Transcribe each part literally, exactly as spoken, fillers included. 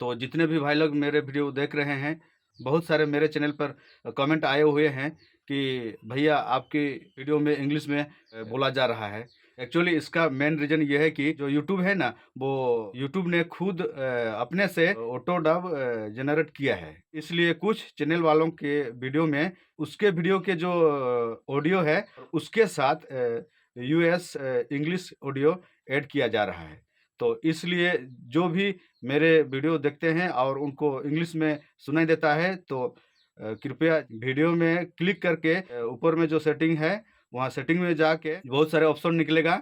तो जितने भी भाई लोग मेरे वीडियो देख रहे हैं, बहुत सारे मेरे चैनल पर कमेंट आए हुए हैं कि भैया, आपकी वीडियो में इंग्लिश में बोला जा रहा है। एक्चुअली इसका मेन रीज़न ये है कि जो यूट्यूब है ना, वो यूट्यूब ने खुद अपने से ऑटो डब जनरेट किया है, इसलिए कुछ चैनल वालों के वीडियो में उसके वीडियो के जो ऑडियो है, उसके साथ यूएस इंग्लिश ऑडियो ऐड किया जा रहा है। तो इसलिए जो भी मेरे वीडियो देखते हैं और उनको इंग्लिश में सुनाई देता है, तो कृपया वीडियो में क्लिक करके ऊपर में जो सेटिंग है, वहाँ सेटिंग में जाके बहुत सारे ऑप्शन निकलेगा।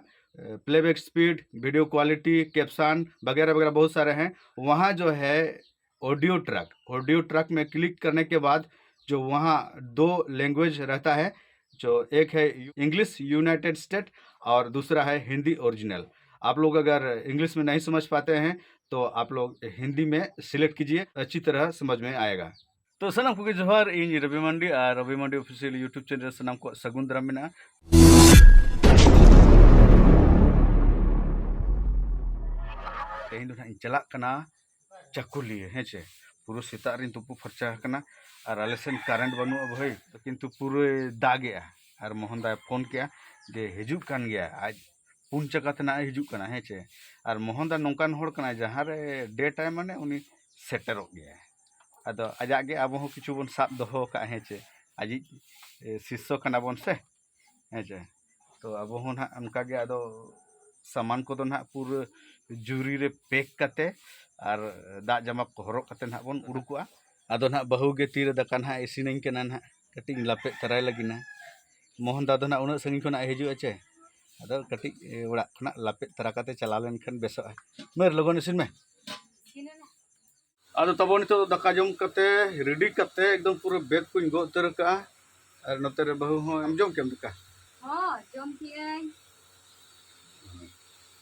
Playback speed, video quality, caption वगैरह वगैरह बहुत सारे हैं। वहाँ जो है ऑडियो ट्रैक, ऑडियो ट्रैक में क्लिक करने के बाद जो वहाँ दो लैंग्वेज रहता है, जो एक है इंग्लिश यूनाइटेड स्टेट और दूसरा है हिंदी ओरिजिनल। आप लोग अगर इंग्लिश में नहीं समझ पाते हैं तो आप लोग हिंदी में सिलेक्ट कीजिए, अच्छी तरह समझ में आएगा। तो ᱥᱟᱱᱟᱢ ᱠᱚᱜᱮ ᱡᱚᱦᱟᱨ, ᱤᱧ ᱨᱚᱵᱤ ᱢᱟᱱᱰᱤ ᱟᱨ ᱨᱚᱵᱤ ᱢᱟᱱᱰᱤ ᱚᱯᱷᱤᱥᱤᱭᱟᱞ ᱭᱩᱴᱩᱵᱽ ᱪᱮᱱᱮᱞ ᱨᱮ ᱥᱟᱱᱟᱢ ᱠᱚᱣᱟᱜ ᱥᱟᱹᱜᱩᱱ ᱫᱟᱨᱟᱢ ᱢᱮᱱᱟᱜᱼᱟ᱾ ᱛᱮᱦᱮᱧ ᱫᱚ ᱱᱟᱦᱟᱜ ᱤᱧ ᱪᱟᱞᱟᱜ ᱠᱟᱱᱟ ᱪᱟᱹᱠᱩᱞᱤᱭᱟᱹ, ᱦᱮᱸ ᱪᱮ᱾ ᱯᱩᱨᱟᱹ ᱥᱮᱛᱟᱜ ᱨᱤᱧ ᱛᱩᱯᱩ ᱯᱷᱟᱨᱪᱟ ᱟᱠᱟᱱᱟ ᱟᱨ ᱟᱞᱮ ᱥᱮᱱ ᱠᱟᱨᱮᱱᱴ ᱵᱟᱹᱱᱩᱜᱼᱟ ᱵᱷᱟᱹᱭ, ᱠᱤᱱᱛᱩ ᱯᱩᱨᱟᱹᱭ ᱫᱟᱜᱮᱜᱼᱟ᱾ ᱟᱨ ᱢᱳᱦᱚᱱ ᱫᱟᱭ ᱯᱷᱳᱱ ᱠᱮᱜᱼᱟ ᱡᱮ ᱦᱤᱡᱩᱜ ᱠᱟᱱ ᱜᱮᱭᱟ, ᱟᱡ ᱯᱩᱱ ᱪᱟᱠᱟ ᱛᱮ ᱱᱟᱜ ᱮ ᱦᱤᱡᱩᱜ ᱠᱟᱱᱟ, ᱦᱮᱸ ᱪᱮ᱾ ᱟᱨ ᱢᱳᱦᱚᱱ ᱫᱟ ᱱᱚᱝᱠᱟᱱ ᱦᱚᱲ ᱠᱟᱱᱟᱭ, ᱡᱟᱦᱟᱸ ᱨᱮ ᱰᱮ ᱴᱟᱭᱤᱢ ᱢᱟᱱᱮ ᱩᱱᱤ ᱥᱮᱴᱮᱨᱚᱜ ᱜᱮᱭᱟᱭ᱾ ᱟᱫᱚ ᱟᱡᱟᱜ ᱜᱮ ᱟᱵᱚ ᱦᱚᱸ ᱠᱤᱪᱷᱩ ᱵᱚᱱ ᱥᱟᱵ ᱫᱚᱦᱚ ᱟᱠᱟᱫᱼᱟ, ᱦᱮᱸ ᱪᱮ᱾ ᱟᱡᱤᱡ ᱮ, ᱥᱤᱥᱥᱚ ᱠᱟᱱᱟ ᱵᱚᱱ ᱥᱮ, ᱦᱮᱸ ᱪᱮ᱾ ᱛᱚ ᱟᱵᱚ ᱦᱚᱸ ᱱᱟᱦᱟᱜ ᱚᱱᱠᱟ ᱜᱮ ᱟᱫᱚ ᱥᱟᱢᱟᱱ ᱠᱚᱫᱚ ᱱᱟᱦᱟᱜ ᱯᱩᱨᱟᱹ ᱡᱩᱨᱤ ᱨᱮ ᱯᱮᱠ ᱠᱟᱛᱮ ᱟᱨ ᱫᱟᱜ ᱡᱟᱢᱟ ᱠᱚ ᱦᱚᱨᱚᱜ ᱠᱟᱛᱮ ᱱᱟᱦᱟᱜ ᱵᱚᱱ ᱩᱰᱩᱠᱚᱜᱼᱟ᱾ ᱟᱫᱚ ᱱᱟᱦᱟᱜ ᱵᱟᱹᱦᱩ ᱜᱮ ᱛᱤᱨᱮ ᱫᱟᱠᱟ ᱱᱟᱦᱟᱜ ᱤᱥᱤᱱᱟᱹᱧ ᱠᱟᱱᱟ, ᱱᱟᱦᱟᱜ ᱠᱟᱹᱴᱤᱡ ᱤᱧ ᱞᱟᱯᱮᱫ ᱛᱟᱨᱟᱭ ᱞᱟᱹᱜᱤᱫ ᱱᱟ᱾ ᱢᱳᱦᱚᱱ ᱫᱟ ᱫᱚ ᱱᱟᱦᱟᱜ ᱩᱱᱟᱹᱜ ᱥᱟᱺᱜᱤᱧ ᱠᱷᱚᱱᱟᱜ ᱮ ᱦᱤᱡᱩᱜᱼᱟ ᱪᱮ, ᱟᱫᱚ ᱠᱟᱹᱴᱤᱡ ᱮ, ᱚᱲᱟᱜ ᱠᱷᱚᱱᱟᱜ ᱞᱟᱯᱮᱫ ᱛᱟᱨᱟ ᱠᱟᱛᱮ ᱪᱟᱞᱟᱣ ᱞᱮᱱᱠᱷᱟᱱ ᱵᱮᱥᱚᱜᱼᱟ᱾ ᱢᱟᱹᱨ, ᱞᱚᱜᱚᱱ ᱤᱥᱤᱱ ᱢᱮ᱾ ᱟᱫᱚ ᱛᱟᱵᱚᱱ ᱱᱤᱛᱚᱜ ᱫᱚ ᱫᱟᱠᱟ ᱡᱚᱢ ᱠᱟᱛᱮ, ᱨᱮᱰᱤ ᱠᱟᱛᱮ, ᱮᱠᱫᱚᱢ ᱯᱩᱨᱟᱹ ᱵᱮᱜᱽ ᱠᱚᱧ ᱜᱚᱜ ᱩᱛᱟᱹᱨ ᱟᱠᱟᱜᱼᱟ᱾ ᱟᱨ ᱱᱚᱛᱮ ᱨᱮ ᱵᱟᱹᱦᱩ ᱦᱚᱸ, ᱟᱢ ᱡᱚᱢ ᱠᱮᱫᱟᱢ ᱫᱟᱠᱟ? ᱦᱚᱸ, ᱡᱚᱢ ᱠᱮᱜᱼᱟᱹᱧ᱾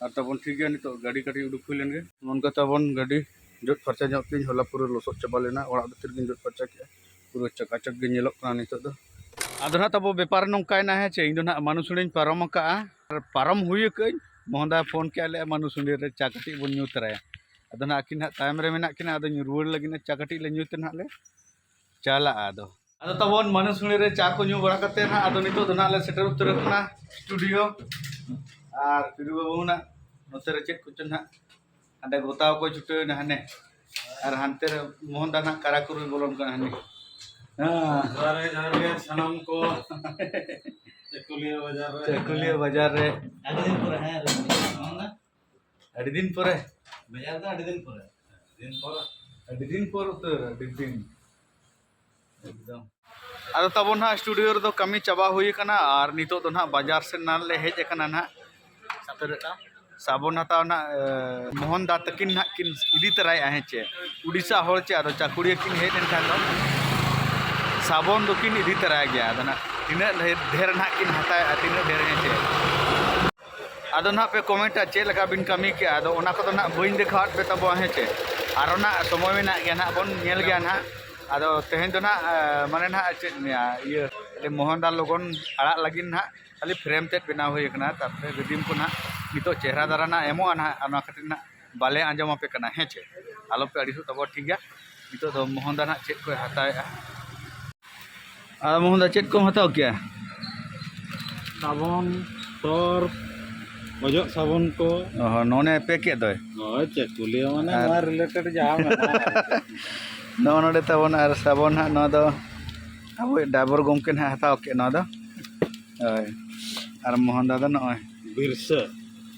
ᱟᱨ ᱛᱟᱵᱚᱱ ᱴᱷᱤᱠ ᱜᱮᱭᱟ, ᱱᱤᱛᱚᱜ ᱜᱟᱹᱰᱤ ᱠᱟᱹᱴᱤᱡ ᱩᱰᱩᱠ ᱦᱩᱭ ᱞᱮᱱ ᱜᱮ᱾ ᱱᱚᱝᱠᱟ ᱛᱟᱵᱚᱱ ᱜᱟᱹᱰᱤ ᱡᱚᱫ ᱯᱷᱟᱨᱪᱟ ᱧᱚᱜ ᱠᱮᱜᱼᱟᱹᱧ, ᱦᱚᱞᱟ ᱯᱩᱨᱟᱹ ᱞᱚᱥᱚᱫ ᱪᱟᱵᱟ ᱞᱮᱱᱟ, ᱚᱲᱟᱜ ᱵᱷᱤᱛᱤᱨ ᱜᱤᱧ ᱡᱚᱫ ᱯᱷᱟᱨᱪᱟ ᱠᱮᱜᱼᱟ, ᱯᱩᱨᱟᱹ ᱪᱟᱠᱟᱪᱟᱠ ᱜᱮ ᱧᱮᱞᱚᱜ ᱠᱟᱱᱟ ᱱᱤᱛᱚᱜ ᱫᱚ᱾ ᱟᱫᱚ ᱱᱟᱦᱟᱜ ᱛᱟᱵᱚ ᱵᱮᱯᱟᱨ ᱱᱚᱝᱠᱟᱭᱮᱱᱟ, ᱦᱮᱸ ᱪᱮ, ᱤᱧ ᱫᱚ ᱱᱟᱦᱟᱜ ᱢᱟᱱᱩᱥᱩᱲᱤᱧ ᱯᱟᱨᱚᱢ ᱟᱠᱟᱜᱼᱟ, ᱟᱨ ᱯᱟᱨᱚᱢ ᱦᱩᱭ ᱟᱠᱟᱜᱼᱟᱹᱧ, ᱢᱳᱦᱚᱱ ᱫᱟ ᱯᱷᱳᱱ ᱠᱮᱜᱼᱟ, ᱞᱟᱹᱭᱮᱜᱼᱟ ᱢᱟᱱᱩᱥᱩᱲᱤ ᱨᱮ ᱪᱟ ᱠᱟᱹᱴᱤᱡ ᱵᱚᱱ ᱧᱩ ᱛᱚᱨᱟᱭᱟ᱾ ᱟᱫᱚ ᱱᱟᱜ ᱟᱹᱠᱤᱱ ᱱᱟᱜ ᱛᱟᱭᱚᱢ ᱨᱮ ᱢᱮᱱᱟᱜ ᱠᱤᱱᱟ᱾ ᱟᱫᱚᱧ ᱨᱩᱣᱟᱹᱲ ᱞᱟᱹᱜᱤᱫ, ᱪᱟ ᱠᱟᱹᱴᱤᱡ ᱞᱮ ᱧᱩᱭ ᱛᱮ ᱱᱟᱜ ᱞᱮ ᱪᱟᱞᱟᱜᱼᱟ᱾ ᱟᱫᱚ, ᱟᱫᱚ ᱛᱟᱵᱚᱱ ᱢᱟᱹᱱᱩ ᱥᱩᱲᱤ ᱨᱮ ᱪᱟ ᱠᱚ ᱧᱩ ᱵᱟᱲᱟ ᱠᱟᱛᱮ ᱱᱟᱜ, ᱟᱫᱚ ᱱᱤᱛᱚᱜ ᱫᱚ ᱱᱟᱜ ᱞᱮ ᱥᱮᱴᱮᱨ ᱩᱛᱟᱹᱨ ᱟᱠᱟᱱᱟ ᱥᱴᱩᱰᱤᱭᱳ᱾ ᱟᱨ ᱯᱤᱨᱩ ᱵᱟᱹᱵᱩ ᱱᱟᱜ ᱱᱚᱛᱮ ᱨᱮ ᱪᱮᱫ ᱠᱚᱪᱚ ᱱᱟᱜ ᱦᱟᱸᱰᱮ ᱜᱚᱛᱟᱣ ᱠᱚ ᱪᱷᱩᱴᱟᱹᱣ ᱮᱱᱟ ᱦᱟᱱᱮ᱾ ᱟᱨ ᱦᱟᱱᱛᱮ ᱨᱮ ᱢᱳᱦᱚᱱ ᱫᱟ ᱱᱟᱜ ᱠᱟᱨᱟ ᱠᱚᱨᱩᱭ ᱵᱚᱞᱚᱱ ᱠᱟᱱᱟ ᱦᱟᱱᱮ᱾ ᱦᱮᱸ᱾ ᱡᱚᱦᱟᱨ ᱜᱮ, ᱡᱚᱦᱟᱨ ᱜᱮ ᱥᱟᱱᱟᱢ ᱠᱚ᱾ ᱪᱟᱹᱠᱩᱞᱤᱭᱟᱹ ᱵᱟᱡᱟᱨ ᱨᱮ᱾ ᱪᱟᱹᱠᱩᱞᱤᱭᱟᱹ ᱵᱟᱡᱟᱨ ᱨᱮ᱾ ᱟᱹᱰᱤ ᱫᱤᱱ ᱯᱚᱨᱮ, ᱦᱮᱸ, ᱢᱳᱦᱚᱱ ᱫᱟ᱾ ᱟᱹᱰᱤ ᱫᱤᱱ ᱯᱚᱨᱮ᱾ ᱵᱟᱡᱟᱨ ᱫᱚ ᱟᱹᱰᱤ ᱫᱤᱱ ᱯᱚᱨᱮ᱾ ᱫᱤᱱ ᱯᱚᱨ᱾ ᱟᱹᱰᱤ ᱫᱤᱱ ᱯᱚᱨ ᱩᱛᱟᱹᱨ, ᱟᱹᱰᱤ ᱫᱤᱱ᱾ ᱮᱠᱫᱚᱢ᱾ ᱟᱫᱚ ᱛᱟᱵᱚᱱ ᱱᱟᱦᱟᱜ ᱥᱴᱩᱰᱤᱭᱳ ᱨᱮᱫᱚ ᱠᱟᱹᱢᱤ ᱪᱟᱵᱟ ᱦᱩᱭ ᱟᱠᱟᱱᱟ ᱟᱨ ᱱᱤᱛᱚᱜ ᱫᱚ ᱱᱟᱦᱟᱜ ᱵᱟᱡᱟᱨ ᱥᱮᱫ ᱱᱟᱦᱟᱜ ᱞᱮ ᱦᱮᱡ ᱟᱠᱟᱱᱟ ᱱᱟᱦᱟᱜ᱾ ᱥᱟᱵᱚᱱ ᱦᱟᱛᱟᱣ ᱱᱟᱦᱟᱜ, ᱮ, ᱢᱳᱦᱚᱱ ᱫᱟ ᱛᱟᱹᱠᱤᱱ ᱱᱟᱦᱟᱜ ᱠᱤᱱ ᱤᱫᱤ ᱛᱚᱨᱟᱭᱮᱫᱼᱟ, ᱦᱮᱸ ᱪᱮ? ᱩᱰᱤᱥᱟ ᱦᱚᱲ ᱪᱮ, ᱟᱫᱚ ᱪᱟᱹᱠᱩᱲᱤᱭᱟᱹ ᱠᱤᱱ ᱦᱮᱡ ᱞᱮᱱᱠᱷᱟᱱ ᱫᱚ ᱥᱟᱵᱚᱱ ᱫᱚᱠᱤᱱ ᱤᱫᱤ ᱛᱚᱨᱟᱭ ᱜᱮᱭᱟ᱾ ᱟᱫᱚ ᱱᱟᱦᱟᱜ ᱛᱤᱱᱟᱹᱜ ᱰᱷᱮᱨ, ᱰᱷᱮᱨ ᱱᱟᱦᱟᱜ ᱠᱤᱱ ᱦᱟᱛᱟᱣᱮᱫᱼᱟ, ᱛᱤᱱᱟᱹᱜ ᱰᱷᱮᱨ, ᱦᱮᱸ ᱪᱮ? ᱟᱫᱚ ᱱᱟᱦᱟᱜ ᱯᱮ ᱠᱚᱢᱮᱱᱴᱟ ᱪᱮᱫ ᱞᱮᱠᱟ ᱵᱤᱱ ᱠᱟᱹᱢᱤ ᱠᱮᱜᱼᱟ, ᱟᱫᱚ ᱚᱱᱟ ᱠᱚᱫᱚ ᱱᱟᱦᱟᱜ ᱵᱟᱹᱧ ᱫᱮᱠᱷᱟᱣᱟᱫ ᱯᱮ ᱛᱟᱵᱚᱣᱟ, ᱦᱮᱸ ᱪᱮ? ᱟᱨᱚ ᱱᱟᱦᱟᱜ ᱥᱚᱢᱚᱭ ᱢᱮᱱᱟᱜ ᱜᱮᱭᱟ ᱱᱟᱦᱟᱜ, ᱵᱚᱱ ᱧᱮᱞ ᱜᱮᱭᱟ ᱱᱟᱦᱟᱜ᱾ ᱟᱫᱚ ᱛᱮᱦᱮᱧ ᱫᱚ ᱱᱟᱦᱟᱜ, ᱮ, ᱢᱟᱱᱮ ᱱᱟᱦᱟᱜ ᱪᱮᱫ ᱤᱧ ᱞᱟᱹᱭᱟ, ᱤᱭᱟᱹ, ᱢᱳᱦᱚᱱ ᱫᱟ ᱞᱚᱜᱚᱱ ᱟᱲᱟᱜ ᱞᱟᱹᱜᱤᱫ ᱱᱟᱦᱟᱜ ᱠᱷᱟᱹᱞᱤ ᱯᱷᱨᱮᱢ ᱛᱮᱫ ᱵᱮᱱᱟᱣ ᱦᱩᱭ ᱟᱠᱟᱱᱟ, ᱛᱟᱨᱯᱚᱨᱮ ᱨᱤᱰᱤᱢ ᱠᱚ ᱱᱟᱦᱟᱜ ᱱᱤᱛᱚᱜ ᱪᱮᱦᱨᱟ ᱫᱷᱟᱨᱟ ᱱᱟᱦᱟᱜ ᱮᱢᱚᱜᱼᱟ ᱱᱟᱦᱟᱜ, ᱟᱨ ᱚᱱᱟ ᱠᱷᱟᱹᱛᱤᱨ ᱱᱟᱦᱟᱜ ᱵᱟᱞᱮ ᱟᱸᱡᱚᱢ ᱟᱯᱮ ᱠᱟᱱᱟ, ᱦᱮᱸ ᱪᱮ? ᱟᱞᱚ ᱯᱮ ᱟᱹᱲᱤᱥᱚᱜ ᱛᱟᱵᱚ, ᱴᱷᱤᱠ ᱜᱮᱭᱟ? ᱱᱤᱛᱚᱜ ᱫᱚ ᱢᱳᱦᱚᱱ ᱫᱟ ᱱᱟᱦᱟᱜ ᱪᱮᱫ ᱠᱚᱭ ᱦᱟᱛᱟᱣᱮᱫᱼᱟ᱾ ᱟᱨ ᱢᱳᱦᱚᱱ ᱫᱟ, ᱪᱮᱫ ᱠᱚᱢ ᱦᱟᱛᱟᱣ ᱠᱮᱜᱼᱟ? ᱥᱟᱵᱚᱱ, ᱥᱚᱨᱯ, ᱚᱡᱚᱜ ᱥᱟᱵᱚᱱ ᱠᱚ᱾ ᱚ ᱦᱚᱸ, ᱱᱚᱜᱼᱚ ᱱᱮ ᱯᱮᱠ ᱠᱮᱫ ᱫᱚᱭ᱾ ᱦᱳᱭ, ᱪᱟᱹᱠᱩᱞᱤᱭᱟᱹ ᱢᱟᱱᱮ ᱟᱨ ᱱᱚᱣᱟ ᱨᱤᱞᱮᱴᱮᱰ ᱡᱟᱦᱟᱸ ᱢᱮᱱᱟᱜᱼᱟ ᱟᱨᱠᱤ᱾ ᱱᱚᱜᱼᱚ ᱱᱚᱰᱮ ᱛᱟᱵᱚᱱ ᱟᱨ ᱥᱟᱵᱚᱱ ᱦᱟᱸᱜ, ᱱᱚᱣᱟ ᱫᱚ ᱟᱵᱚᱭᱤᱡ ᱰᱟᱭᱵᱚᱨ ᱜᱚᱢᱠᱮ ᱱᱟᱦᱟᱜ ᱦᱟᱛᱟᱣ ᱠᱮᱫ ᱱᱚᱣᱟ ᱫᱚ᱾ ᱦᱳᱭ, ᱟᱨ ᱢᱳᱦᱚᱱ ᱫᱟ ᱫᱚ ᱱᱚᱜᱼᱚᱭ᱾ ᱵᱤᱨᱥᱟᱹ᱾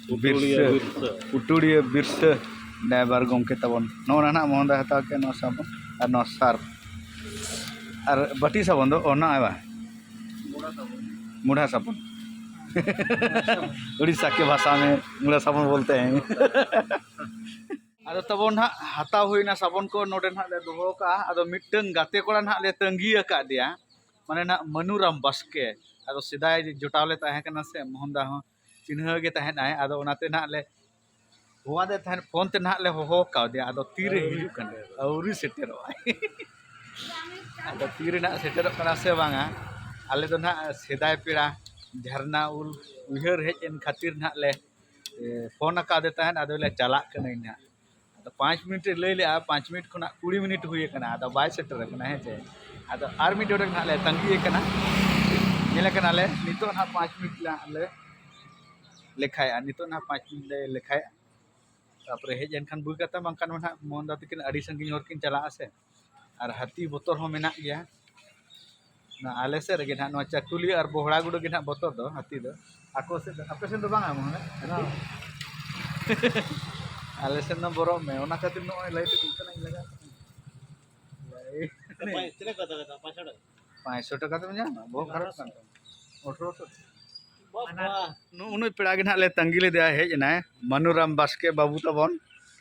ᱯᱩᱴᱩᱲᱤᱭᱟᱹ ᱵᱤᱨᱥᱟᱹ᱾ ᱵᱤᱨᱥᱟᱹ᱾ ᱯᱩᱴᱩᱲᱤᱭᱟᱹ ᱵᱤᱨᱥᱟᱹ ᱰᱟᱭᱵᱟᱨ ᱜᱚᱢᱠᱮ ᱛᱟᱵᱚᱱ᱾ ᱱᱚᱜᱼᱚ ᱱᱟ ᱱᱟᱦᱟᱜ ᱢᱳᱦᱚᱱ ᱫᱟ ᱦᱟᱛᱟᱣ ᱠᱮᱫ ᱱᱚᱣᱟ ᱥᱟᱵᱚᱱ ᱟᱨ ᱱᱚᱣᱟ ᱥᱟᱨᱯ᱾ ᱟᱨ ᱵᱟᱹᱴᱤ ᱥᱟᱵᱚᱱ ᱫᱚ ᱚᱱᱟ ᱟᱭ ᱵᱟ? ᱢᱩᱰᱷᱟ ᱥᱟᱵᱚᱱ᱾ ᱩᱲᱤᱥᱥᱟ ᱠᱮ ᱵᱷᱟᱥᱟ ᱢᱮ ᱢᱩᱰᱷᱟ ᱥᱟᱵᱚᱱ ᱵᱚᱞᱛᱮ ᱦᱮᱸ᱾ ᱟᱫᱚ ᱛᱟᱵᱚᱱ ᱱᱟᱦᱟᱜ ᱦᱟᱛᱟᱣ ᱦᱩᱭᱱᱟ ᱥᱟᱵᱚᱱ ᱠᱚ, ᱱᱚᱰᱮ ᱱᱟᱦᱟᱜ ᱞᱮ ᱫᱚᱦᱚ ᱠᱟᱜᱼᱟ᱾ ᱟᱫᱚ ᱢᱤᱫᱴᱟᱝ ᱜᱟᱛᱮ ᱠᱚᱲᱟ ᱱᱟᱦᱟᱜ ᱞᱮ ᱛᱟᱺᱜᱤ ᱟᱠᱟᱫᱮᱭᱟ, ᱢᱟᱱᱮ ᱱᱟᱦᱟᱜ ᱢᱟᱹᱱᱩᱨᱟᱢ ᱵᱟᱥᱠᱮ᱾ ᱟᱫᱚ ᱥᱮᱫᱟᱭ ᱡᱚᱴᱟᱣ ᱞᱮ ᱛᱟᱦᱮᱸ ᱠᱟᱱᱟ ᱥᱮ, ᱢᱳᱦᱚᱱ ᱫᱟ ᱦᱚᱸ ᱪᱤᱱᱦᱟᱹ ᱜᱮ ᱛᱟᱦᱮᱱᱟᱭ᱾ ᱟᱫᱚ ᱚᱱᱟᱛᱮ ᱱᱟᱦᱟᱜ ᱞᱮ ᱦᱚᱦᱚᱣᱟᱫᱮ ᱛᱟᱦᱮᱸᱫ, ᱯᱷᱳᱱ ᱛᱮ ᱱᱟᱦᱟᱜ ᱞᱮ ᱦᱚᱦᱚ ᱠᱟᱣᱫᱮᱭᱟ, ᱟᱫᱚ ᱛᱤᱨᱮ ᱟᱹᱣᱨᱤ ᱦᱤᱡᱩᱜ ᱠᱟᱱᱟ, ᱥᱮᱴᱮᱨᱚᱜᱼᱟ᱾ ᱟᱹᱣᱨᱤ ᱥᱮᱴᱮᱨᱚᱜᱼᱟᱭ᱾ ᱟᱫᱚ ᱛᱤᱨᱮ ᱱᱟᱦᱟᱜ ᱥᱮᱴᱮᱨᱚᱜ ᱠᱟᱱᱟ ᱥᱮ ᱵᱟᱝᱟ, ᱟᱞᱮ ᱫᱚ ᱱᱟᱦᱟᱜ ᱥᱮᱫᱟᱭ ᱯᱮᱲᱟ ᱡᱷᱟᱨᱱᱟ ᱩᱞ ᱩᱭᱦᱟᱹᱨ ᱦᱮᱡ ᱮᱱ ᱠᱷᱟᱹᱛᱤᱨ ᱱᱟᱦᱟᱜ ᱞᱮ, ᱮ, ᱯᱷᱳᱱ ᱟᱠᱟᱫᱮ ᱛᱟᱦᱮᱸᱫ, ᱟᱫᱚ ᱞᱮ ᱪᱟᱞᱟᱜ ᱠᱟᱹᱱᱟᱹᱧ ᱱᱟᱦᱟᱜ᱾ ᱯᱟᱸᱪ ᱢᱤᱱᱤᱴ ᱮ ᱞᱟᱹᱭ ᱞᱮᱜᱼᱟ, ᱯᱟᱸᱪ ᱢᱤᱱᱤᱴ ᱠᱷᱚᱱᱟᱜ ᱠᱩᱲᱤ ᱢᱤᱱᱤᱴ ᱦᱩᱭ ᱟᱠᱟᱱᱟ, ᱟᱫᱚ ᱵᱟᱭ ᱥᱮᱴᱮᱨ ᱟᱠᱟᱱᱟ, ᱦᱮᱸ ᱪᱮ? ᱟᱫᱚ ᱟᱨ ᱢᱤᱫ ᱰᱚᱸᱰᱮᱠ ᱱᱟᱦᱟᱜ ᱞᱮ ᱛᱟᱺᱜᱤ ᱟᱠᱟᱱᱟ, ᱧᱮᱞ ᱟᱠᱟᱱᱟᱞᱮ, ᱱᱤᱛᱚᱜ ᱱᱟᱦᱟᱜ ᱯᱟᱸᱪ ᱢᱤᱱᱤᱴ ᱱᱟᱦᱟᱜ ᱞᱮ ᱞᱮᱠᱷᱟᱭᱟ, ᱱᱤᱛᱚᱜ ᱱᱟᱦᱟᱜ ᱯᱟᱸᱪ ᱢᱤᱱᱤᱴ ᱞᱮ ᱞᱮᱠᱷᱟᱭᱟ᱾ ᱛᱟᱨᱯᱚᱨᱮ ᱦᱮᱡ ᱮᱱᱠᱷᱟᱱ ᱵᱩᱡᱽ ᱠᱟᱛᱮ, ᱵᱟᱝᱠᱷᱟᱱ ᱢᱟ ᱱᱟᱦᱟᱜ ᱢᱳᱦᱚᱱ ᱫᱟ ᱛᱟᱹᱠᱤᱱ ᱟᱹᱰᱤ ᱥᱟᱺᱜᱤᱧ ᱦᱚᱨ ᱠᱤᱱ ᱪᱟᱞᱟᱜᱼᱟ ᱥᱮ, ᱟᱨ ᱦᱟᱹᱛᱤ ᱵᱚᱛᱚᱨ ᱦᱚᱸ ᱢᱮᱱᱟᱜ ᱜᱮᱭᱟ᱾ ᱱᱚᱣᱟ ᱟᱞᱮ ᱥᱮᱫ ᱨᱮᱜᱮ ᱱᱟᱦᱟᱜ, ᱱᱚᱣᱟ ᱪᱟᱹᱠᱩᱞᱤᱭᱟᱹ ᱟᱨ ᱵᱚᱦᱲᱟ ᱜᱩᱰᱟᱹ ᱜᱮ ᱱᱟᱦᱟᱜ ᱵᱚᱛᱚᱨ ᱫᱚ ᱦᱟᱹᱛᱤ ᱫᱚ᱾ ᱟᱠᱚ ᱥᱮᱫ ᱫᱚ, ᱟᱯᱮ ᱥᱮᱫ ᱫᱚ ᱵᱟᱝᱟ ᱢᱚᱱᱮ? ᱟᱞᱮ ᱥᱮᱫ ᱫᱚ ᱵᱚᱨᱚᱜ ᱢᱮ, ᱚᱱᱟ ᱠᱷᱟᱹᱛᱤᱨ ᱱᱚᱜᱼᱚᱭ ᱞᱟᱭᱤᱴ ᱟᱹᱜᱩᱜ ᱠᱟᱱᱟ, ᱤᱧ ᱞᱟᱜᱟᱜ ᱠᱟᱱᱟ᱾ ᱞᱟᱭᱤᱴ᱾ ᱯᱟᱸᱪ-, ᱛᱤᱱᱟᱹᱜ ᱠᱚ ᱦᱟᱛᱟᱣ ᱠᱮᱫᱟ? ᱯᱟᱸᱪᱥᱚ ᱴᱟᱠᱟ᱾ ᱯᱟᱸᱪᱥᱚ ᱴᱟᱠᱟ ᱛᱮᱢ ᱧᱟᱢᱟ, ᱵᱚᱦᱚᱜ ᱠᱷᱟᱨᱟᱯ ᱠᱟᱱ ᱛᱟᱢᱟ᱾ ᱟᱴᱷᱨᱚᱥᱚ᱾ ᱵᱟᱵᱟ᱾ ᱱᱩ-, ᱩᱱᱩᱭ ᱯᱮᱲᱟ ᱜᱮ ᱱᱟᱦᱟᱜ ᱞᱮ ᱛᱟᱺᱜᱤ ᱞᱮᱫᱮᱭᱟ, ᱦᱮᱡ ᱮᱱᱟᱭ, ᱢᱟᱹᱱᱩᱨᱟᱢ ᱵᱟᱥᱠᱮ ᱵᱟᱹᱵᱩ ᱛᱟᱵᱚᱱ᱾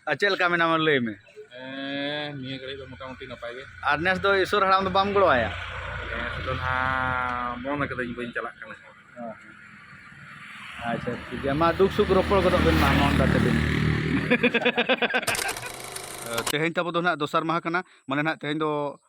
ᱟᱨ ᱪᱮᱫ ᱞᱮᱠᱟ ᱢᱮᱱᱟᱢᱟ ᱞᱟᱹᱭ ᱢᱮ? ᱦᱮᱸ, ᱱᱤᱭᱟᱹ ᱜᱷᱟᱹᱲᱤᱡ ᱫᱚ ᱢᱚᱴᱟᱢᱩᱴᱤ ᱱᱟᱯᱟᱭ ᱜᱮ᱾ ᱟᱨ ᱱᱮᱥ ᱫᱚ ᱤᱥᱚᱨ ᱦᱟᱲᱟᱢ ᱫᱚ ᱵᱟᱢ ᱜᱚᱲᱚ ᱟᱭᱟ? ᱱᱮᱥ ᱫᱚ ᱱᱟᱦᱟᱜ ᱢᱚᱱ ᱠᱟᱹᱫᱟᱹᱧ ᱵᱟᱹᱧ ᱪᱟᱞᱟᱜ ᱠᱟᱱᱟ᱾ ᱦᱮᱸ᱾ ᱟᱪᱪᱷᱟ, ᱴᱷᱤᱠ ᱜᱮᱭᱟ, ᱢᱟ ᱫᱩᱠ ᱥᱩᱠ ᱨᱚᱯᱚᱲ ᱜᱚᱫᱚᱜ ᱵᱮᱱ ᱢᱟ, ᱢᱟ ᱚᱱᱠᱟ ᱛᱮᱵᱮᱱ᱾ ᱛᱮᱦᱮᱧ ᱛᱟᱵᱚ ᱫᱚ ᱱᱟᱦᱟᱜ ᱫᱚᱥᱟᱨ ᱢᱟᱦᱟ ᱠᱟᱱᱟ, ᱢᱟᱱᱮ ᱱᱟᱦᱟᱜ ᱛᱮᱦᱮᱧ ᱫᱚ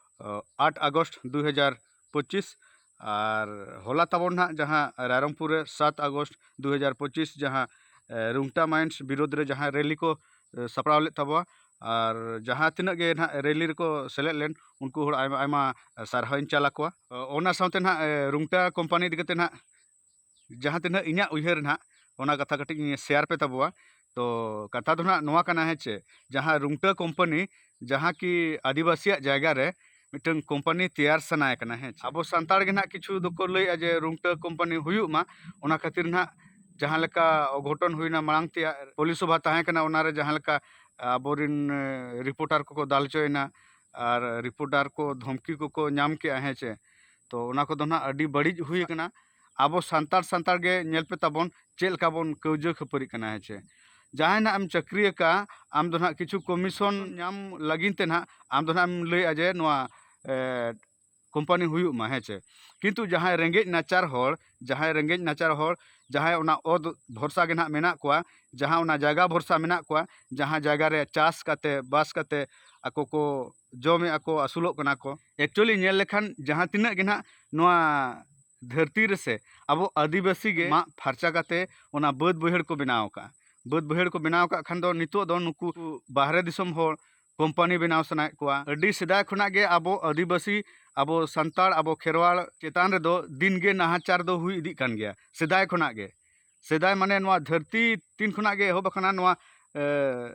ᱟᱴ ᱟᱜᱚᱥᱴ ᱫᱩ ᱦᱟᱡᱟᱨ ᱯᱚᱸᱪᱤᱥ, ᱟᱨ ᱦᱚᱞᱟ ᱛᱟᱵᱚᱱ ᱱᱟᱦᱟᱜ ᱡᱟᱦᱟᱸ ᱨᱟᱭᱨᱚᱝᱯᱩᱨ ᱨᱮ ᱥᱟᱛ ᱟᱜᱚᱥᱴ ᱫᱩ ᱦᱟᱡᱟᱨ ᱯᱚᱸᱪᱤᱥ ᱡᱟᱦᱟᱸ, ᱮ, ᱨᱩᱝᱴᱟ ᱢᱟᱭᱤᱱᱥ ᱵᱤᱨᱳᱫᱷ ᱨᱮ ᱡᱟᱦᱟᱸ ᱨᱮᱞᱤ ᱠᱚ, ᱮ, ᱥᱟᱯᱲᱟᱣ ᱞᱮᱫ ᱛᱟᱵᱚᱣᱟ, ᱟᱨ ᱡᱟᱦᱟᱸ ᱛᱤᱱᱟᱹᱜ ᱜᱮ ᱱᱟᱦᱟᱜ ᱨᱮᱞᱤ ᱨᱮᱠᱚ ᱥᱮᱞᱮᱫ ᱞᱮᱱ, ᱩᱱᱠᱩ ᱦᱚᱲ ᱟᱭᱢᱟ ᱟᱭᱢᱟ ᱥᱟᱨᱦᱟᱣᱤᱧ ᱪᱟᱞ ᱟᱠᱚᱣᱟ᱾ ᱚᱱᱟ ᱥᱟᱶᱛᱮ ᱱᱟᱦᱟᱜ, ᱮ, ᱨᱩᱝᱴᱟ ᱠᱳᱢᱯᱟᱱᱤ ᱤᱫᱤ ᱠᱟᱛᱮ ᱱᱟᱦᱟᱜ ᱡᱟᱦᱟᱸ ᱛᱤᱱᱟᱹᱜ ᱤᱧᱟᱹᱜ ᱩᱭᱦᱟᱹᱨ ᱱᱟᱦᱟᱜ, ᱚᱱᱟ ᱠᱟᱛᱷᱟ ᱠᱟᱹᱴᱤᱡ ᱤᱧ ᱥᱮᱭᱟᱨ ᱯᱮ ᱛᱟᱵᱚᱣᱟ᱾ ᱛᱚ ᱠᱟᱛᱷᱟ ᱫᱚ ᱱᱟᱦᱟᱜ ᱱᱚᱣᱟ ᱠᱟᱱᱟ, ᱦᱮᱸ ᱪᱮ, ᱡᱟᱦᱟᱸ ᱨᱩᱝᱴᱟᱹ ᱠᱳᱢᱯᱟᱱᱤ, ᱡᱟᱦᱟᱸ ᱠᱤ ᱟᱹᱫᱤᱵᱟᱹᱥᱤᱭᱟᱜ ᱡᱟᱭᱜᱟ ᱨᱮ ᱢᱤᱫᱴᱟᱝ ᱠᱳᱢᱯᱟᱱᱤ ᱛᱮᱭᱟᱨ ᱥᱟᱱᱟᱭᱮ ᱠᱟᱱᱟ, ᱦᱮᱸ ᱪᱮ᱾ ᱟᱵᱚ ᱥᱟᱱᱛᱟᱲ ᱜᱮ ᱱᱟᱦᱟᱜ ᱠᱤᱪᱷᱩ ᱫᱚᱠᱚ ᱞᱟᱹᱭᱮᱫᱼᱟ ᱡᱮ ᱨᱩᱝᱴᱟᱹ ᱠᱳᱢᱯᱟᱱᱤ ᱦᱩᱭᱩᱜ ᱢᱟ, ᱚᱱᱟ ᱠᱷᱟᱹᱛᱤᱨ ᱱᱟᱦᱟᱜ ᱡᱟᱦᱟᱸ ᱞᱮᱠᱟ ᱚᱜᱷᱚᱴᱚᱱ ᱦᱩᱭᱱᱟ ᱢᱟᱲᱟᱝ ᱛᱮᱭᱟᱜ ᱯᱚᱞᱤ ᱥᱚᱵᱷᱟ ᱛᱟᱦᱮᱸ ᱠᱟᱱᱟ, ᱚᱱᱟᱨᱮ ᱡᱟᱦᱟᱸ ᱞᱮᱠᱟ ᱟᱵᱚᱨᱮᱱ, ᱮ, ᱨᱤᱯᱳᱨᱴᱟᱨ ᱠᱚᱠᱚ ᱫᱟᱞ ᱦᱚᱪᱚᱭᱮᱱᱟ ᱟᱨ ᱨᱤᱯᱳᱨᱴᱟᱨ ᱠᱚ ᱫᱷᱚᱢᱠᱤ ᱠᱚᱠᱚ ᱧᱟᱢ ᱠᱮᱜᱼᱟ, ᱦᱮᱸ ᱪᱮ᱾ ᱛᱚ ᱚᱱᱟ ᱠᱚᱫᱚ ᱱᱟᱦᱟᱜ ᱟᱹᱰᱤ ᱵᱟᱹᱲᱤᱡ ᱦᱩᱭ ᱟᱠᱟᱱᱟ᱾ ᱟᱵᱚ ᱥᱟᱱᱛᱟᱲ ᱥᱟᱱᱛᱟᱲ ᱜᱮ ᱧᱮᱞ ᱯᱮ ᱛᱟᱵᱚᱱ ᱪᱮᱫ ᱞᱮᱠᱟ ᱵᱚᱱ ᱠᱟᱹᱣᱡᱟᱹ ᱠᱷᱟᱹᱯᱟᱹᱨᱤᱜ ᱠᱟᱱᱟ, ᱦᱮᱸ ᱪᱮ᱾ ᱡᱟᱦᱟᱸᱭ ᱱᱟᱦᱟᱜ ᱮᱢ ᱪᱟᱹᱠᱨᱤ ᱟᱠᱟᱫᱼᱟ, ᱟᱢ ᱫᱚ ᱱᱟᱦᱟᱜ ᱠᱤᱪᱷᱩ ᱠᱚᱢᱤᱥᱚᱱ ᱧᱟᱢ ᱞᱟᱹᱜᱤᱫ ᱛᱮ ᱱᱟᱦᱟᱜ ᱟᱢ ᱫᱚ ᱱᱟᱦᱟᱜ ᱮᱢ ᱞᱟᱹᱭᱮᱫᱼᱟ ᱡᱮ ᱱᱚᱣᱟ, ᱮ, ᱠᱳᱢᱯᱟᱱᱤ ᱦᱩᱭᱩᱜ ᱢᱟ, ᱦᱮᱸ ᱪᱮ᱾ ᱠᱤᱱᱛᱩ ᱡᱟᱦᱟᱸᱭ ᱨᱮᱸᱜᱮᱡ ᱱᱟᱪᱟᱨ ᱦᱚᱲ, ᱡᱟᱦᱟᱸᱭ ᱨᱮᱸᱜᱮᱡ ᱱᱟᱪᱟᱨ ᱦᱚᱲ, ᱡᱟᱦᱟᱸᱭ ᱚᱱᱟ ᱚᱛ ᱵᱷᱚᱨᱥᱟ ᱜᱮ ᱱᱟᱦᱟᱜ ᱢᱮᱱᱟᱜ ᱠᱚᱣᱟ, ᱡᱟᱦᱟᱸ ᱚᱱᱟ ᱡᱟᱭᱜᱟ ᱵᱷᱚᱨᱥᱟ ᱢᱮᱱᱟᱜ ᱠᱚᱣᱟ, ᱡᱟᱦᱟᱸ ᱡᱟᱭᱜᱟ ᱨᱮ ᱪᱟᱥ ᱠᱟᱛᱮ, ᱵᱟᱥ ᱠᱟᱛᱮ ᱟᱠᱚ ᱠᱚ ᱡᱚᱢᱮᱜᱼᱟ ᱠᱚ, ᱟᱹᱥᱩᱞᱚᱜ ᱠᱟᱱᱟ ᱠᱚ᱾ Actually ᱧᱮᱞ ᱞᱮᱠᱷᱟᱱ ᱡᱟᱦᱟᱸ ᱛᱤᱱᱟᱹᱜ ᱜᱮ ᱱᱟᱦᱟᱜ ᱱᱚᱣᱟ ᱫᱷᱟᱹᱨᱛᱤ ᱨᱮᱥᱮ ᱟᱵᱚ ᱟᱹᱫᱤᱵᱟᱹᱥᱤ ᱜᱮ ᱢᱟᱜ ᱯᱷᱟᱨᱪᱟ ᱠᱟᱛᱮ ᱚᱱᱟ ᱵᱟᱹᱫᱽ ᱵᱟᱹᱭᱦᱟᱹᱲ ᱠᱚ ᱵᱮᱱᱟᱣ ᱟᱠᱟᱫᱼᱟ᱾ ᱵᱟᱹᱫᱽ ᱵᱟᱹᱭᱦᱟᱹᱲ ᱠᱚ ᱵᱮᱱᱟᱣ ᱠᱟᱜ ᱠᱷᱟᱱ ᱫᱚ ᱱᱤᱛᱚᱜ ᱫᱚ ᱱᱩᱠᱩ ᱵᱟᱦᱨᱮ ᱫᱤᱥᱚᱢ ᱦᱚᱲ ᱠᱳᱢᱯᱟᱱᱤ ᱵᱮᱱᱟᱣ ᱥᱟᱱᱟᱭᱮᱫ ᱠᱚᱣᱟ᱾ ᱟᱹᱰᱤ ᱥᱮᱫᱟᱭ ᱠᱷᱚᱱᱟᱜ ᱜᱮ ᱟᱵᱚ ᱟᱹᱫᱤᱵᱟᱹᱥᱤ, ᱟᱵᱚ ᱥᱟᱱᱛᱟᱲ, ᱟᱵᱚ ᱠᱷᱮᱨᱣᱟᱲ ᱪᱮᱛᱟᱱ ᱨᱮᱫᱚ ᱫᱤᱱ ᱜᱮ ᱱᱟᱦᱟᱪᱟᱨ ᱫᱚ ᱦᱩᱭ ᱤᱫᱤᱜ ᱠᱟᱱ ᱜᱮᱭᱟ ᱥᱮᱫᱟᱭ ᱠᱷᱚᱱᱟᱜ ᱜᱮ᱾ ᱥᱮᱫᱟᱭ ᱢᱟᱱᱮ ᱱᱚᱣᱟ ᱫᱷᱟᱹᱨᱛᱤ ᱛᱤᱱ ᱠᱷᱚᱱᱟᱜ ᱜᱮ ᱮᱦᱚᱵ ᱟᱠᱟᱱᱟ, ᱱᱚᱣᱟ, ᱮ,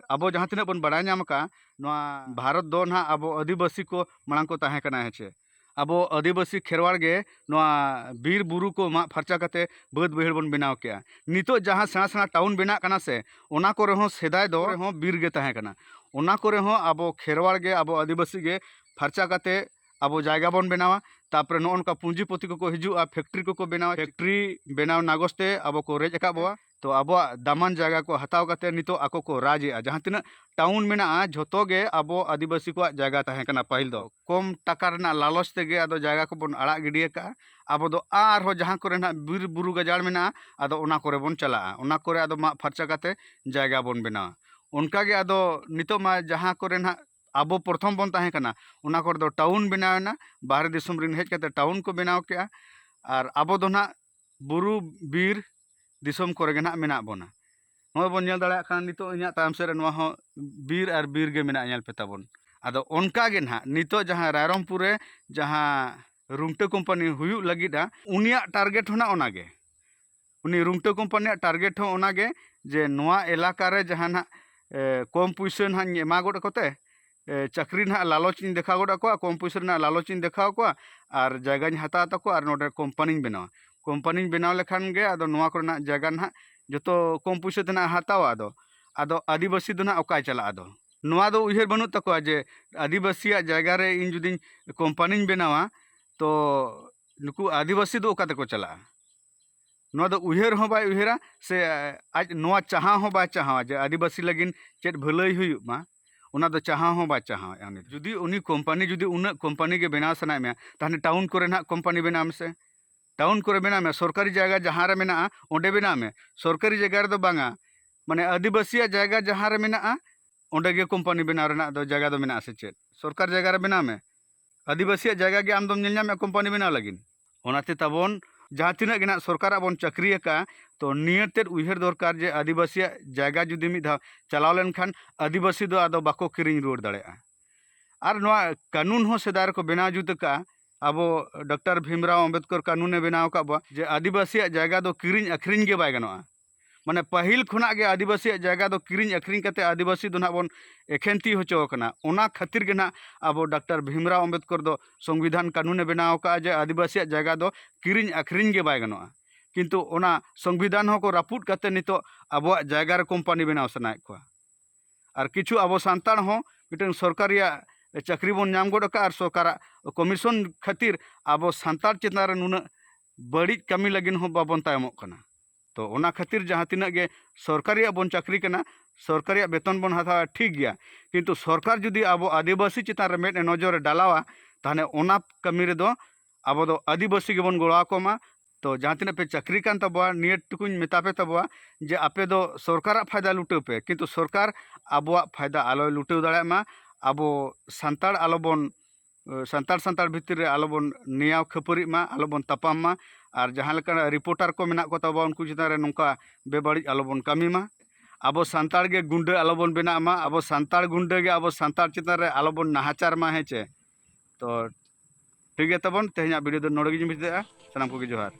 ᱟᱵᱚ ᱡᱟᱦᱟᱸ ᱛᱤᱱᱟᱹᱜ ᱵᱚᱱ ᱵᱟᱲᱟᱭ ᱧᱟᱢ ᱟᱠᱟᱫ, ᱱᱚᱣᱟ ᱵᱷᱟᱨᱚᱛ ᱫᱚ ᱱᱟᱦᱟᱜ ᱟᱵᱚ ᱟᱹᱫᱤᱵᱟᱹᱥᱤ ᱠᱚ ᱢᱟᱲᱟᱝ ᱠᱚ ᱛᱟᱦᱮᱸ ᱠᱟᱱᱟ, ᱦᱮᱸ ᱪᱮ? ᱟᱵᱚ ᱟᱹᱫᱤᱵᱟᱹᱥᱤ ᱠᱷᱮᱨᱣᱟᱲ ᱜᱮ ᱱᱚᱣᱟ ᱵᱤᱨ ᱵᱩᱨᱩ ᱠᱚ ᱢᱟᱜ ᱯᱷᱟᱨᱪᱟ ᱠᱟᱛᱮ ᱵᱟᱹᱫᱽ ᱵᱟᱹᱭᱦᱟᱹᱲ ᱵᱚᱱ ᱵᱮᱱᱟᱣ ᱠᱮᱜᱼᱟ᱾ ᱱᱤᱛᱚᱜ ᱡᱟᱦᱟᱸ ᱥᱮᱬᱟ ᱥᱮᱬᱟ ᱴᱟᱣᱩᱱ ᱵᱮᱱᱟᱜ ᱠᱟᱱᱟ ᱥᱮ, ᱚᱱᱟ ᱠᱚᱨᱮ ᱦᱚᱸ ᱥᱮᱫᱟᱭ ᱫᱚ ᱦᱚᱸ ᱵᱤᱨ ᱜᱮ ᱛᱟᱦᱮᱸ ᱠᱟᱱᱟ᱾ ᱚᱱᱟ ᱠᱚᱨᱮ ᱦᱚᱸ ᱟᱵᱚ ᱠᱷᱮᱨᱣᱟᱲ ᱜᱮ, ᱟᱵᱚ ᱟᱹᱫᱤᱵᱟᱹᱥᱤ ᱜᱮ ᱯᱷᱟᱨᱪᱟ ᱠᱟᱛᱮ ᱟᱵᱚ ᱡᱟᱭᱜᱟ ᱵᱚᱱ ᱵᱮᱱᱟᱣᱟ᱾ ᱛᱟᱯᱚᱨᱮ ᱱᱚᱜᱼᱚ ᱱᱚᱝᱠᱟ ᱯᱩᱸᱡᱤᱯᱚᱛᱤ ᱠᱚᱠᱚ ᱦᱤᱡᱩᱜᱼᱟ, ᱯᱷᱮᱠᱴᱨᱤ ᱠᱚᱠᱚ ᱵᱮᱱᱟᱣᱟ, ᱯᱷᱮᱠᱴᱨᱤ ᱵᱮᱱᱟᱣ ᱱᱟᱜᱚᱡᱽ ᱛᱮ ᱟᱵᱚ ᱠᱚ ᱨᱮᱡ ᱟᱠᱟᱫ ᱵᱚᱣᱟ᱾ ᱛᱚ ᱟᱵᱚᱣᱟᱜ ᱫᱟᱢᱟᱱ ᱡᱟᱭᱜᱟ ᱠᱚ ᱦᱟᱛᱟᱣ ᱠᱟᱛᱮ ᱱᱤᱛᱚᱜ ᱟᱠᱚ ᱠᱚ ᱨᱟᱡᱽ ᱮᱜᱼᱟ᱾ ᱡᱟᱦᱟᱸ ᱛᱤᱱᱟᱹᱜ ᱴᱟᱣᱩᱱ ᱢᱮᱱᱟᱜᱼᱟ, ᱡᱷᱚᱛᱚ ᱜᱮ ᱟᱵᱚ ᱟᱹᱫᱤᱵᱟᱹᱥᱤ ᱠᱚᱣᱟᱜ ᱡᱟᱭᱜᱟ ᱛᱟᱦᱮᱸ ᱠᱟᱱᱟ ᱯᱟᱹᱦᱤᱞ ᱫᱚ᱾ ᱠᱚᱢ ᱴᱟᱠᱟ ᱨᱮᱱᱟᱜ ᱞᱟᱞᱚᱪ ᱛᱮᱜᱮ ᱟᱫᱚ ᱡᱟᱭᱜᱟ ᱠᱚᱵᱚᱱ ᱟᱲᱟᱜ ᱜᱤᱰᱤ ᱟᱠᱟᱫᱼᱟ᱾ ᱟᱵᱚ ᱫᱚ ᱟᱨᱦᱚᱸ ᱡᱟᱦᱟᱸ ᱠᱚᱨᱮ ᱱᱟᱜ ᱵᱤᱨ ᱵᱩᱨᱩ ᱜᱟᱡᱟᱲ ᱢᱮᱱᱟᱜᱼᱟ, ᱟᱫᱚ ᱚᱱᱟ ᱠᱚᱨᱮ ᱵᱚᱱ ᱪᱟᱞᱟᱜᱼᱟ, ᱚᱱᱟ ᱠᱚᱨᱮ ᱟᱫᱚ ᱢᱟᱜ ᱯᱷᱟᱨᱪᱟ ᱠᱟᱛᱮ ᱡᱟᱭᱜᱟ ᱵᱚᱱ ᱵᱮᱱᱟᱣᱟ᱾ ᱚᱱᱠᱟ ᱜᱮ ᱟᱫᱚ ᱱᱤᱛᱚᱜ ᱢᱟ ᱡᱟᱦᱟᱸ ᱠᱚᱨᱮ ᱱᱟᱜ ᱟᱵᱚ ᱯᱨᱚᱛᱷᱚᱢ ᱵᱚᱱ ᱛᱟᱦᱮᱸ ᱠᱟᱱᱟ, ᱚᱱᱟ ᱠᱚᱨᱮ ᱫᱚ ᱴᱟᱣᱩᱱ ᱵᱮᱱᱟᱣ ᱮᱱᱟ, ᱵᱟᱦᱨᱮ ᱫᱤᱥᱚᱢ ᱨᱮᱱ ᱦᱮᱡ ᱠᱟᱛᱮ ᱴᱟᱣᱩᱱ ᱠᱚ ᱵᱮᱱᱟᱣ ᱠᱮᱜᱼᱟ᱾ ᱟᱨ ᱟᱵᱚ ᱫᱚ ᱱᱟᱜ ᱵᱩᱨᱩ ᱵᱤᱨ ᱫᱤᱥᱚᱢ ᱠᱚᱨᱮ ᱜᱮ ᱱᱟᱜ ᱢᱮᱱᱟᱜ ᱵᱚᱱᱟ᱾ ᱱᱚᱜᱼᱚᱭ ᱵᱚᱱ ᱧᱮᱞ ᱫᱟᱲᱮᱭᱟᱜ ᱠᱟᱱ ᱱᱤᱛᱚᱜ ᱤᱧᱟᱹᱜ ᱛᱟᱭᱚᱢ ᱥᱮᱫ ᱨᱮ ᱱᱚᱣᱟ ᱦᱚᱸ ᱵᱤᱨ ᱟᱨ ᱵᱤᱨ ᱜᱮ ᱢᱮᱱᱟᱜᱼᱟ, ᱧᱮᱞ ᱯᱮ ᱛᱟᱵᱚᱱ᱾ ᱟᱫᱚ ᱚᱱᱠᱟ ᱜᱮ ᱱᱟᱦᱟᱜ ᱱᱤᱛᱚᱜ ᱡᱟᱦᱟᱸ ᱨᱟᱭᱨᱚᱝᱯᱩᱨ ᱨᱮ ᱡᱟᱦᱟᱸ ᱨᱩᱝᱴᱟᱹ ᱠᱳᱢᱯᱟᱱᱤ ᱦᱩᱭᱩᱜ ᱞᱟᱹᱜᱤᱫᱼᱟ, ᱩᱱᱤᱭᱟᱜ ᱴᱟᱨᱜᱮᱴ ᱦᱚᱸ ᱱᱟᱜ ᱚᱱᱟ ᱜᱮ᱾ ᱩᱱᱤ ᱨᱩᱝᱴᱟᱹ ᱠᱳᱢᱯᱟᱱᱤᱭᱟᱜ ᱴᱟᱨᱜᱮᱴ ᱦᱚᱸ ᱚᱱᱟ ᱜᱮ, ᱡᱮ ᱱᱚᱣᱟ ᱮᱞᱟᱠᱟ ᱨᱮ ᱡᱟᱦᱟᱸ ᱱᱟᱜ, ᱮ, ᱠᱚᱢ ᱯᱩᱭᱥᱟᱹ ᱱᱟᱦᱟᱜ ᱤᱧ ᱮᱢᱟ ᱜᱚᱫ ᱟᱠᱚ ᱛᱮ, ᱮ, ᱪᱟᱹᱠᱨᱤ ᱱᱟᱦᱟᱜ ᱞᱟᱞᱚᱪ ᱤᱧ ᱫᱮᱠᱷᱟᱣ ᱜᱚᱫ ᱟᱠᱚᱣᱟ, ᱠᱚᱢ ᱯᱩᱭᱥᱟᱹ ᱨᱮᱱᱟᱜ ᱞᱟᱞᱚᱪ ᱤᱧ ᱫᱮᱠᱷᱟᱣ ᱟᱠᱚᱣᱟ, ᱟᱨ ᱡᱟᱭᱜᱟᱧ ᱦᱟᱛᱟᱣ ᱛᱟᱠᱚᱣᱟ ᱟᱨ ᱱᱚᱰᱮ ᱠᱳᱢᱯᱟᱱᱤᱧ ᱵᱮᱱᱟᱣᱟ᱾ ᱠᱳᱢᱯᱟᱱᱤᱧ ᱵᱮᱱᱟᱣ ᱞᱮᱠᱷᱟᱱ ᱜᱮ ᱟᱫᱚ ᱱᱚᱣᱟ ᱠᱚᱨᱮᱱᱟᱜ ᱡᱟᱭᱜᱟ ᱱᱟᱦᱟᱜ ᱡᱚᱛᱚ ᱠᱚᱢ ᱯᱩᱭᱥᱟᱹ ᱛᱮ ᱱᱟᱦᱟᱜ ᱦᱟᱛᱟᱣᱟ᱾ ᱟᱫᱚ, ᱟᱫᱚ ᱟᱹᱫᱤᱵᱟᱹᱥᱤ ᱫᱚ ᱱᱟᱦᱟᱜ ᱚᱠᱟᱭ ᱪᱟᱞᱟᱜᱼᱟ? ᱟᱫᱚ ᱱᱚᱣᱟ ᱫᱚ ᱩᱭᱦᱟᱹᱨ ᱵᱟᱹᱱᱩᱜ ᱛᱟᱠᱚᱣᱟ ᱡᱮ ᱟᱹᱫᱤᱵᱟᱹᱥᱤᱭᱟᱜ ᱡᱟᱭᱜᱟ ᱨᱮ ᱤᱧ ᱡᱩᱫᱤᱧ ᱠᱳᱢᱯᱟᱱᱤᱧ ᱵᱮᱱᱟᱣᱟ, ᱛᱚ ᱱᱩᱠᱩ ᱟᱹᱫᱤᱵᱟᱹᱥᱤ ᱫᱚ ᱚᱠᱟ ᱛᱮᱠᱚ ᱪᱟᱞᱟᱜᱼᱟ? ᱱᱚᱣᱟ ᱫᱚ ᱩᱭᱦᱟᱹᱨ ᱦᱚᱸ ᱵᱟᱭ ᱩᱭᱦᱟᱹᱨᱟ, ᱥᱮ ᱟᱡ ᱱᱚᱣᱟ ᱪᱟᱦᱟᱣ ᱦᱚᱸ ᱵᱟᱭ ᱪᱟᱦᱟᱣᱟ ᱡᱮ ᱟᱹᱫᱤᱵᱟᱹᱥᱤ ᱞᱟᱹᱜᱤᱫ ᱪᱮᱫ ᱵᱷᱟᱹᱞᱟᱹᱭ ᱦᱩᱭᱩᱜ ᱢᱟ, ᱚᱱᱟ ᱫᱚ ᱪᱟᱦᱟᱣ ᱦᱚᱸ ᱵᱟᱭ ᱪᱟᱦᱟᱣᱮᱫᱼᱟ ᱩᱱᱤ ᱫᱚ᱾ ᱡᱩᱫᱤ ᱩᱱᱤ ᱠᱳᱢᱯᱟᱱᱤ, ᱡᱩᱫᱤ ᱩᱱᱟᱹᱜ ᱠᱳᱢᱯᱟᱱᱤ ᱜᱮ ᱵᱮᱱᱟᱣ ᱥᱟᱱᱟᱭᱮᱫ ᱢᱮᱭᱟ, ᱛᱟᱦᱞᱮ ᱴᱟᱣᱩᱱ ᱠᱚᱨᱮ ᱱᱟᱦᱟᱜ ᱠᱳᱢᱯᱟᱱᱤ ᱵᱮᱱᱟᱣ ᱢᱮᱥᱮ᱾ ᱴᱟᱣᱩᱱ ᱠᱚᱨᱮ ᱵᱮᱱᱟᱣ ᱢᱮ, ᱥᱚᱨᱠᱟᱨᱤ ᱡᱟᱭᱜᱟ ᱡᱟᱦᱟᱸ ᱨᱮ ᱢᱮᱱᱟᱜᱼᱟ, ᱚᱸᱰᱮ ᱵᱮᱱᱟᱣ ᱢᱮ᱾ ᱥᱚᱨᱠᱟᱨᱤ ᱡᱟᱭᱜᱟ ᱨᱮᱫᱚ ᱵᱟᱝᱟ, ᱢᱟᱱᱮ ᱟᱹᱫᱤᱵᱟᱹᱥᱤᱭᱟᱜ ᱡᱟᱭᱜᱟ ᱡᱟᱦᱟᱸ ᱨᱮ ᱢᱮᱱᱟᱜᱼᱟ, ᱚᱸᱰᱮ ᱜᱮ ᱠᱳᱢᱯᱟᱱᱤ ᱵᱮᱱᱟᱣ ᱨᱮᱱᱟᱜ ᱫᱚ ᱡᱟᱭᱜᱟ ᱫᱚ ᱢᱮᱱᱟᱜᱼᱟ ᱥᱮ ᱪᱮᱫ? ᱥᱚᱨᱠᱟᱨ ᱡᱟᱭᱜᱟ ᱨᱮ ᱵᱮᱱᱟᱣ ᱢᱮ᱾ ᱟᱹᱫᱤᱵᱟᱹᱥᱤᱭᱟᱜ ᱡᱟᱭᱜᱟ ᱜᱮ ᱟᱢ ᱫᱚᱢ ᱧᱮᱞ ᱧᱟᱢᱮᱫᱼᱟ ᱠᱳᱢᱯᱟᱱᱤ ᱵᱮᱱᱟᱣ ᱞᱟᱹᱜᱤᱫ᱾ ᱚᱱᱟᱛᱮ ᱛᱟᱵᱚᱱ ᱡᱟᱦᱟᱸ ᱛᱤᱱᱟᱹᱜ ᱜᱮ ᱱᱟᱜ ᱥᱚᱨᱠᱟᱨᱟᱜ ᱵᱚᱱ ᱪᱟᱹᱠᱨᱤ ᱟᱠᱟᱫᱼᱟ, ᱛᱚ ᱱᱤᱭᱟᱹ ᱛᱮᱫ ᱩᱭᱦᱟᱹᱨ ᱫᱚᱨᱠᱟᱨ ᱡᱮ ᱟᱹᱫᱤᱵᱟᱹᱥᱤᱭᱟᱜ ᱡᱟᱭᱜᱟ ᱡᱩᱫᱤ ᱢᱤᱫ ᱫᱷᱟᱣ ᱪᱟᱞᱟᱣ ᱞᱮᱱᱠᱷᱟᱱ ᱟᱹᱫᱤᱵᱟᱹᱥᱤ ᱫᱚ ᱟᱫᱚ ᱵᱟᱠᱚ ᱠᱤᱨᱤᱧ ᱨᱩᱣᱟᱹᱲ ᱫᱟᱲᱮᱭᱟᱜᱼᱟ᱾ ᱟᱨ ᱱᱚᱣᱟ ᱠᱟᱹᱱᱩᱱ ᱦᱚᱸ ᱥᱮᱫᱟᱭ ᱨᱮᱠᱚ ᱵᱮᱱᱟᱣ ᱡᱩᱛ ᱟᱠᱟᱫᱼᱟ, ᱟᱵᱚ ᱰᱚᱠᱴᱚᱨ ᱵᱷᱤᱢᱨᱟᱣ ᱟᱢᱵᱮᱫᱠᱚᱨ ᱠᱟᱹᱱᱩᱱᱮ ᱵᱮᱱᱟᱣ ᱟᱠᱟᱫ ᱵᱚᱱᱟ ᱡᱮ ᱟᱹᱫᱤᱵᱟᱹᱥᱤᱭᱟᱜ ᱡᱟᱭᱜᱟ ᱫᱚ ᱠᱤᱨᱤᱧ ᱟᱹᱠᱷᱨᱤᱧ ᱜᱮ ᱵᱟᱭ ᱜᱟᱱᱚᱜᱼᱟ᱾ ᱢᱟᱱᱮ ᱯᱟᱹᱦᱤᱞ ᱠᱷᱚᱱᱟᱜ ᱜᱮ ᱟᱹᱫᱤᱵᱟᱹᱥᱤᱭᱟᱜ ᱡᱟᱭᱜᱟ ᱫᱚ ᱠᱤᱨᱤᱧ ᱟᱹᱠᱷᱨᱤᱧ ᱠᱟᱛᱮ ᱟᱹᱫᱤᱵᱟᱹᱥᱤ ᱫᱚ ᱱᱟᱦᱟᱜ ᱵᱚᱱ ᱮᱠᱷᱮᱱ ᱛᱤ ᱦᱚᱪᱚ ᱟᱠᱟᱱᱟ᱾ ᱚᱱᱟ ᱠᱷᱟᱹᱛᱤᱨ ᱜᱮ ᱱᱟᱦᱟᱜ ᱟᱵᱚ ᱰᱟᱠᱛᱟᱨ ᱵᱷᱤᱢᱨᱟᱣ ᱟᱢᱵᱮᱫᱠᱚᱨ ᱫᱚ ᱥᱚᱝᱵᱤᱫᱷᱟᱱ ᱠᱟᱹᱱᱩᱱᱮ ᱵᱮᱱᱟᱣ ᱟᱠᱟᱫᱼᱟ ᱡᱮ ᱟᱹᱫᱤᱵᱟᱹᱥᱤᱭᱟᱜ ᱡᱟᱭᱜᱟ ᱫᱚ ᱠᱤᱨᱤᱧ ᱟᱹᱠᱷᱨᱤᱧ ᱜᱮ ᱵᱟᱭ ᱜᱟᱱᱚᱜᱼᱟ᱾ ᱠᱤᱱᱛᱩ ᱚᱱᱟ ᱥᱚᱝᱵᱤᱫᱷᱟᱱ ᱦᱚᱸᱠᱚ ᱨᱟᱹᱯᱩᱫ ᱠᱟᱛᱮ ᱱᱤᱛᱚᱜ ᱟᱵᱚᱣᱟᱜ ᱡᱟᱭᱜᱟ ᱨᱮ ᱠᱳᱢᱯᱟᱱᱤ ᱵᱮᱱᱟᱣ ᱥᱟᱱᱟᱭᱮᱫ ᱠᱚᱣᱟ᱾ ᱟᱨ ᱠᱤᱪᱷᱩ ᱟᱵᱚ ᱥᱟᱱᱛᱟᱲ ᱦᱚᱸ ᱢᱤᱫᱴᱟᱝ ᱥᱚᱨᱠᱟᱨ ᱨᱮᱭᱟᱜ ᱪᱟᱹᱠᱨᱤ ᱵᱚᱱ ᱧᱟᱢ ᱜᱚᱫ ᱟᱠᱟᱫᱼᱟ ᱟᱨ ᱥᱚᱨᱠᱟᱨᱟᱜ ᱠᱚᱢᱤᱥᱚᱱ ᱠᱷᱟᱹᱛᱤᱨ ᱟᱵᱚ ᱥᱟᱱᱛᱟᱲ ᱪᱮᱛᱟᱱ ᱨᱮ ᱱᱩᱱᱟᱹᱜ ᱵᱟᱹᱲᱤᱡ ᱠᱟᱹᱢᱤ ᱞᱟᱹᱜᱤᱫ ᱦᱚᱸ ᱵᱟᱵᱚᱱ ᱛᱟᱭᱚᱢᱚᱜ ᱠᱟᱱᱟ᱾ ᱛᱚ ᱚᱱᱟ ᱠᱷᱟᱹᱛᱤᱨ ᱡᱟᱦᱟᱸ ᱛᱤᱱᱟᱹᱜ ᱜᱮ ᱥᱚᱨᱠᱟᱨᱤᱭᱟᱜ ᱵᱚᱱ ᱪᱟᱹᱠᱨᱤ ᱠᱟᱱᱟ, ᱥᱚᱨᱠᱟᱨᱤᱭᱟᱜ ᱵᱮᱛᱚᱱ ᱵᱚᱱ ᱦᱟᱛᱟᱣᱟ, ᱴᱷᱤᱠ ᱜᱮᱭᱟ, ᱠᱤᱱᱛᱩ ᱥᱚᱨᱠᱟᱨ ᱡᱩᱫᱤ ᱟᱵᱚ ᱟᱹᱫᱤᱵᱟᱹᱥᱤ ᱪᱮᱛᱟᱱ ᱨᱮ ᱢᱮᱫ ᱮ ᱱᱚᱡᱚᱨ ᱮ ᱰᱟᱞᱟᱣᱟ, ᱛᱟᱦᱚᱞᱮ ᱚᱱᱟ ᱠᱟᱹᱢᱤ ᱨᱮᱫᱚ ᱟᱵᱚ ᱫᱚ ᱟᱹᱫᱤᱵᱟᱹᱥᱤ ᱜᱮᱵᱚᱱ ᱜᱚᱲᱚ ᱟᱠᱚ ᱢᱟ᱾ ᱛᱚ ᱡᱟᱦᱟᱸ ᱛᱤᱱᱟᱹᱜ ᱯᱮ ᱪᱟᱹᱠᱨᱤ ᱠᱟᱱ ᱛᱟᱵᱚᱣᱟ, ᱱᱤᱭᱟᱹ ᱴᱩᱠᱩᱧ ᱢᱮᱛᱟ ᱯᱮ ᱛᱟᱵᱚᱣᱟ ᱡᱮ ᱟᱯᱮ ᱫᱚ ᱥᱚᱨᱠᱟᱨᱟᱜ ᱯᱷᱟᱭᱫᱟ ᱞᱩᱴᱟᱹᱣ ᱯᱮ, ᱠᱤᱱᱛᱩ ᱥᱚᱨᱠᱟᱨ ᱟᱵᱚᱣᱟᱜ ᱯᱷᱟᱭᱫᱟ ᱟᱞᱚᱭ ᱞᱩᱴᱟᱹᱣ ᱫᱟᱲᱮᱭᱟᱜ ᱢᱟ᱾ ᱟᱵᱚ ᱥᱟᱱᱛᱟᱲ ᱟᱞᱚᱵᱚᱱ, ᱥᱟᱱᱛᱟᱲ ᱥᱟᱱᱛᱟᱲ ᱵᱷᱤᱛᱤᱨ ᱨᱮ ᱟᱞᱚᱵᱚᱱ ᱱᱮᱭᱟᱣ ᱠᱷᱟᱹᱯᱟᱹᱨᱤᱜ ᱢᱟ, ᱟᱞᱚᱵᱚᱱ ᱛᱟᱯᱟᱢ ᱢᱟ᱾ ᱟᱨ ᱡᱟᱦᱟᱸ ᱞᱮᱠᱟ ᱨᱤᱯᱳᱨᱴᱟᱨ ᱠᱚ ᱢᱮᱱᱟᱜ ᱠᱚ ᱛᱟᱵᱚᱣᱟ, ᱩᱱᱠᱩ ᱪᱮᱛᱟᱱ ᱨᱮ ᱱᱚᱝᱠᱟ ᱵᱮᱵᱟᱹᱲᱤᱡ ᱟᱞᱚᱵᱚᱱ ᱠᱟᱹᱢᱤ ᱢᱟ᱾ ᱟᱵᱚ ᱥᱟᱱᱛᱟᱲ ᱜᱮ ᱜᱩᱱᱰᱟᱹ ᱟᱞᱚᱵᱚᱱ ᱵᱮᱱᱟᱜ ᱢᱟ, ᱟᱵᱚ ᱥᱟᱱᱛᱟᱲ ᱜᱩᱱᱰᱟᱹ ᱜᱮ ᱟᱵᱚ ᱥᱟᱱᱛᱟᱲ ᱪᱮᱛᱟᱱ ᱨᱮ ᱟᱞᱚᱵᱚᱱ ᱱᱟᱦᱟᱪᱟᱨ ᱢᱟ, ᱦᱮᱸ ᱪᱮ? ᱛᱚ ᱴᱷᱤᱠ ᱜᱮᱭᱟ ᱛᱟᱵᱚᱱ, ᱛᱮᱦᱮᱧᱟᱜ ᱵᱷᱤᱰᱤᱭᱳ ᱫᱚ ᱱᱚᱰᱮ ᱜᱤᱧ ᱢᱩᱪᱟᱹᱫᱮᱜᱼᱟ᱾ ᱥᱟᱱᱟᱢ ᱠᱚᱜᱮ ᱡᱚᱦᱟᱨ᱾